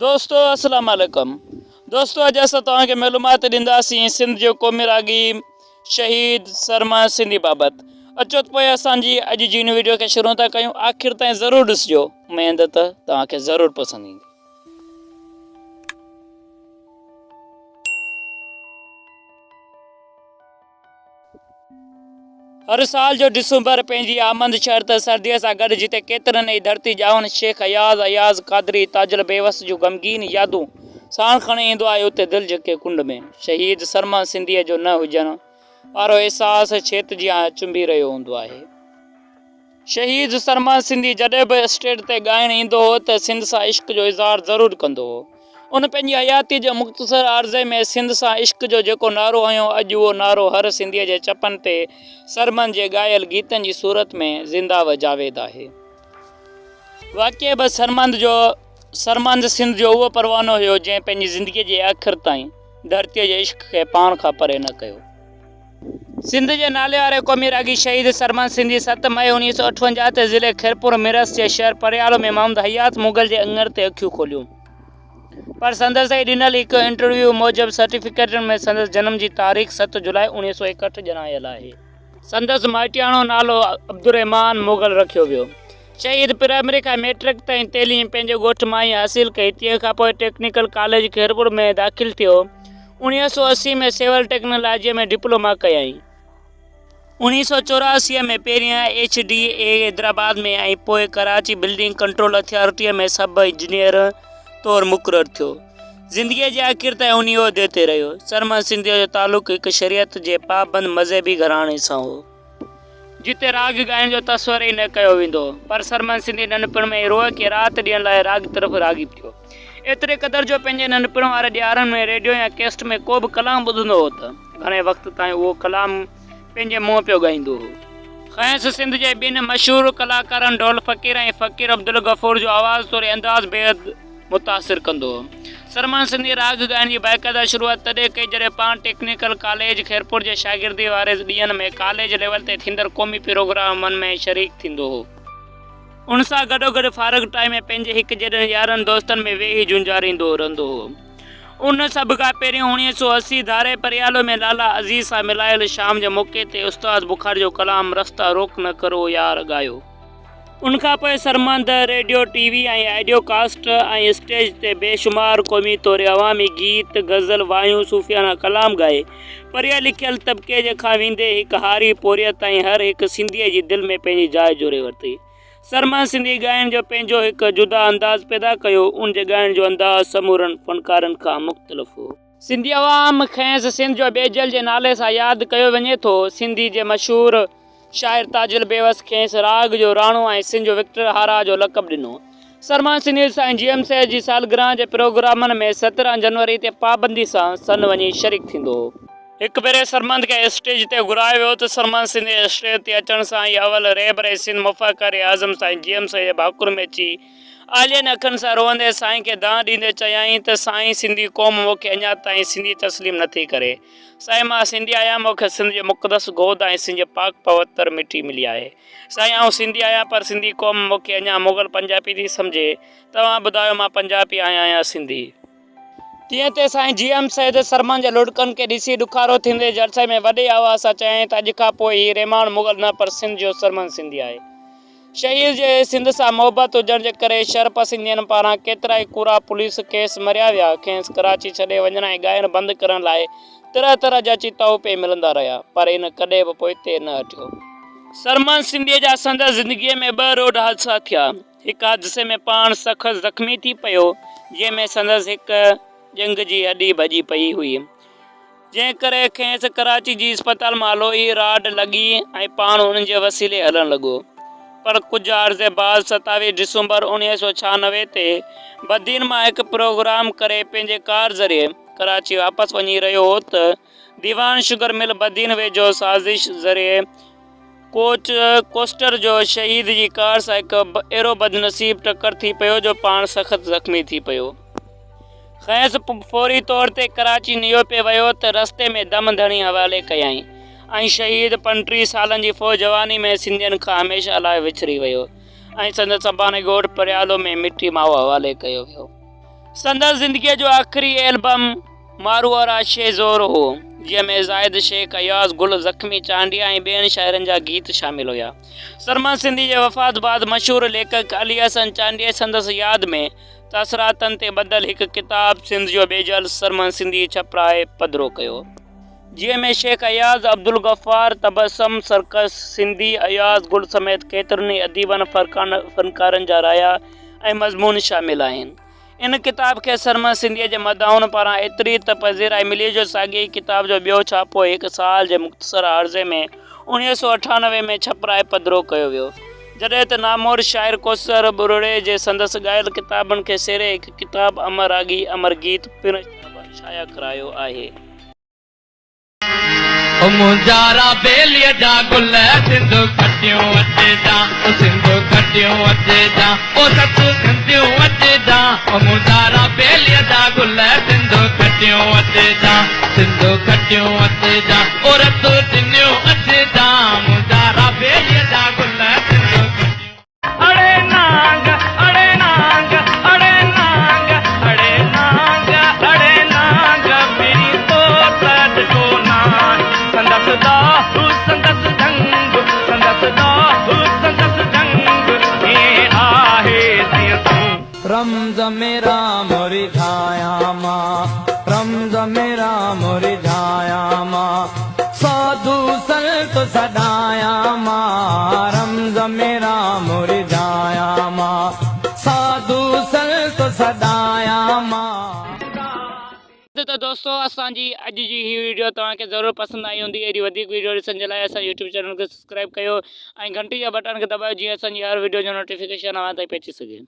دوستو السلام عليڪم دوستو اڄ اسان توهان کي معلومات ڏينداسين سنڌ جو قومي راڳي شهيد سرما سنڌي بابت اچو ته پوء اسان جي اڄ جي هن ويڊيو کي شروع ٿا ڪيون آخر تائين ضرور ڏسجو اميد ته توهان کي ضرور پسند ايندي. هر سال جو ڊسمبر پنهنجي آمد شرط سرديء سان گڏ جتي ڪيترن ئي ڌرتي ڄاون شيخ اياز، اياز قادري، تاجل بيوس جون غمگين يادون ساڻ کڻي ايندو آهي اتي دل جهڪي ڪنڊ ۾ شهيد سرمد سنڌيء جو نه هجڻ وارو احساس ڇيت جيان چنبي رهيو هوندو آهي. شهيد سرمد سنڌي جڏهن به اسٽيج تي ڳائڻ ايندو هو ته سنڌ سان عشق جو اظهار ضرور ڪندو هو. ان پنهنجي حياتيء جي مختصر عرصي ۾ سنڌ سان عشق جو جيڪو نعرو هنيو اڄ اهو نعرو هر سنڌيء جي چپن تي سرمد جي ڳايل گيتن جي صورت ۾ زنده و جاويد آهي. واقعي به سرمد جو سرمد سنڌ جو اهو پروانو هيو جنهن پنهنجي زندگيء جي آخر تائين ڌرتيء جي عشق کي پاڻ کان پري نه ڪيو. سنڌ جي ناليواري قومي راڳي شهيد سرمد سنڌي ست مئي 1958 تي ضلعي خيرپور ميرس جي شهر پريالو ۾ محمد حيات مغل جي اڱر تي اکيون کوليون پر سندس ئي ڏنل هڪ انٽرويو موجب سرٽيفڪيٽن ۾ سندس جنم جي تاريخ ست جولاء 1961 ڄاڻايل آهي. سندس مائٽياڻو نالو عبدالرحمان مغل رکيو ويو. شهيد پرائمري کان مئٽرڪ تائين تعليم پنهنجي ڳوٺ مان ئي حاصل ڪئي تنهن کانپوء ٽيڪنيڪل ڪاليج خيرپور ۾ داخل ٿيو. 1980 ۾ سول ٽيڪنالاجيء ۾ ڊپلوما ڪيائين. 1984 ۾ پهريان ايڇ ڊي اي حيدرآباد ۾ ۽ پوء ڪراچي بلڊنگ ڪنٽرول اٿارٽيء ۾ سب انجنيئر طور مقرر ٿيو. زندگيء جي آخر تائين انهيء عهدي تي رهيو. سرمد سنڌيء جو تعلق هڪ شريعت جي پابند مذهبي گهراڻي سان هو. جتي راڳ ڳائڻ جو تصور ئي نه ڪيو ويندو هو. پر سرمد سنڌي ننڍپڻ ۾ ئي روح کي رات ڏيڻ لاء راڳ طرف راغب ٿيو. ايتري قدر جو پنهنجي ننڍپڻ واري ڏهاڙن ۾ ريڊيو يا ڪيسٽ ۾ ڪو به ڪلام ٻڌندو هو ته گهڻي وقت تائين اهو ڪلام پنهنجي منهن پيو ڳائيندو هو. کانئس سنڌ جي ٻن مشهور ڪلاڪارن ڍول فقير ۽ فقير عبدالغفور جو آواز توڙي انداز بيحد متاثر ڪندو هو. سرمد سنڌي راڳ ڳائڻ جي باقاعده شروعات تڏهن ڪئي جڏهن پاڻ ٽيڪنيڪل ڪاليج خيرپور جي شاگردي واري ڏينهن ۾ ڪاليج ليول تي ٿيندڙ قومي پروگرامن ۾ شريڪ ٿيندو هو. ان سان گڏوگڏ فارغ ٽائيم ۾ پنهنجي هڪ جيڏن يارن دوستن ۾ ويهي جهونجهاريندو رهندو هو. ان سڀ کان پهريون 1980 ڌاري پريالو ۾ لالا عزيز سان ملايل شام جي موقعي تي استاد بخاري جو ڪلام رستا روڪ نه ڪرو يار ڳايو. ان کان پوء Sarmand radio, T V ۽ audio cassette ۽ stage تي بي شمار قومي توڙي عوامي گيت، غزل، وايون، صوفيانه ڪلام ڳائي، پڙهيل لکيل طبقي جي کان ويندي هڪ هاري پورهيت تائين هر هڪ سنڌيء جي دل ۾ پنهنجي جاء جوڙي ورتي. سرمند سنڌي ڳائڻ جو پنهنجو هڪ جدا انداز پيدا ڪيو، ان جي ڳائڻ جو انداز سمورن فنڪارن کان مختلف هو. سنڌي عوام کيس سنڌ جو ٻيجل جي نالي سان ياد ڪيو وڃي ٿو. سنڌي جي مشهور شاعر تاجل بيوس کيس راڳ جو راڻو ۽ سنڌ جو وڪٽر هارا جو لقب ڏنو. سرمد سنڌي سائين جي ايم سيد جي سالگرهه جي پروگرامن ۾ 17 جنوري تي پابندي سان سن وڃي شريڪ ٿيندو هو. هڪ ڀيري سرمد کي اسٽيج تي گهرايو ويو ته سرمد سنڌي اسٽيج تي اچڻ سان ئي اول رهبر سنڌ مفڪر اعظم سائين جي ايم سيد جي ڀاڪر ۾ اچي آلين اکين سان روئندي سائين کي دانهن ڏيندي چيائين ته سائين سنڌي قوم مون کي اڃا تائين سنڌي تسليم نه ٿي ڪري. سائين مان سنڌي آهيان مون کي سنڌ جي مقدس گود ۽ سنڌ جي پاڪ پوتر مٽي ملي آهي. سائين آئون سنڌي آهيان پر سنڌي قوم مون کي اڃا مغل پنجاپي ٿي سمجهي. توهان ٻڌايو مان پنجاپي آهيان يا سنڌي؟ تنهن تي سائين جي ايم سيد سرمن جي لڙڪن کي ڏسي ڏکارو ٿيندي جلسي ۾ وڏي آواز سان چيائين ته اڄ کان پوء هي رحمان مغل نه پر سنڌ جو سرمن سنڌي آهي. شهيد جي سنڌ سان محبت هجڻ جي ڪري شر پسندين پاران ڪيترائي ڪوڙا پوليس ڪيس مريا ويا، کيس ڪراچي ڇڏي وڃڻ ۽ ڳائڻ بند ڪرڻ لاء طرح طرح جا چتاء پئي ملندا رهيا پر هن ڪڏهن به پوئتي نه هٽيو. سرمن سنڌيء جا سندس زندگيء ۾ ٻه روڊ حادثا ٿيا. هڪ حادثي ۾ پاڻ سخت زخمي ٿي پيو، جنهن ۾ سندس هڪ ڄنگهه جي هڏي ڀڄي پئي هئي، جنهن ڪري کيس ڪراچي جي اسپتال مان لوهي راڊ لڳي ۽ پاڻ ان جي وسيلي هلڻ لڳو. پر ڪجهه عرصي بعد 27 ڊسمبر 1996 تي بدين مان هڪ پروگرام ڪري پنهنجي ڪار ذريعي ڪراچي واپس وڃي رهيو هو ته ديوان شگر مل بدين ويجهو سازش ذريعي ڪوچ ڪوسٽر جو شهيد جي ڪار سان هڪ اهڙو بدنصيب ٽڪر ٿي پيو جو پاڻ سخت زخمي ٿي پيو. کانئس فوري طور تي ڪراچي نيو پئي ويو ته رستي ۾ دم ڌڻي حوالي ڪيائين ۽ شهيد 35 سالن جي ڦوهه جواني ۾ سنڌين کان هميشه لاء وڇڙي ويو ۽ سندس اباڻي ڳوٺ پريالو ۾ مٽي ماء حوالي ڪيو ويو. سندس زندگيء جو آخري البم ماروئڙا شهزور هو، جنهن ۾ زاهد شيخ، اياز گل، زخمي چانڊيا ۽ ٻين شاعرن جا گيت شامل هيا. سرمد سنڌي جي وفات بعد مشهور ليکڪ علي حسن چانڊيي سندس ياد ۾ تاثراتن تي ٻڌل هڪ ڪتاب سنڌ جو ٻيجل سرمد سنڌي ڇپرائي پڌرو ڪيو. جنهن ۾ شيخ اياز، عبدالغفار تبسم، سرڪش سنڌي، اياز گل سميت ڪيترن ئي اديبن، فنڪارن جا رايا ۽ مضمون شامل آهن. ان ڪتاب کي سرمد سنڌيء جي مداحن پاران ايتري ته پذيرائي ملي جو ساڳئي ئي ڪتاب جو ٻيو ڇاپو هڪ سال جي مختصر عارضي ۾ 1998 ۾ ڇپرائي پڌرو ڪيو ويو. جڏهن ته نامور شاعر ڪوثر ٻرڙي جي سندس ڳايل ڪتابن کي سيري هڪ ڪتاب امر راڳي امر گيت پڻ شايع ڪرايو آهي. او منهنجا رابيليء جا گل سنڌ کٽيون اچجان او سنڌ کٽيون اچجان او ست سنڌيون اچجان او منهنجا رابيليء جا گل سنڌ کٽيون اچجان سنڌ کٽيون اچجان او رت ڏنيون اچجان منهنجا رابيليء جا گل سنڌ کٽيون. اڙي نانگ اڙي نانگ اڙي نانگ اڙي نانگ اڙي نانگ پرين تو ته ڏٺو ناهه سندس ڏاهه سندس ڍنگ سندس ڏاهه سندس ڍنگ ائين آهي جيئن تون. رمز ۾ رام رجهايان مان رمز ۾ رام رجهايان مان ساڌو سنت سڏايان مان رمز ۾ رام رجهايان مان ساڌو سنت سڏايان مان. ته دوستو اسان جي اڄ جي هي ويڊيو توهان کي ضرور پسند آئي هوندي اهڙي وڌيڪ ويڊيو ڏسڻ جي لاء اسان جي يوٽيوب چينل کي سبسڪرائب ڪيو ۽ گهنٽي جا بٽڻ کي دٻايو جيئن اسان جي هر ويڊيو جو نوٽيفڪيشن اوهان تائين پهچي سگهي.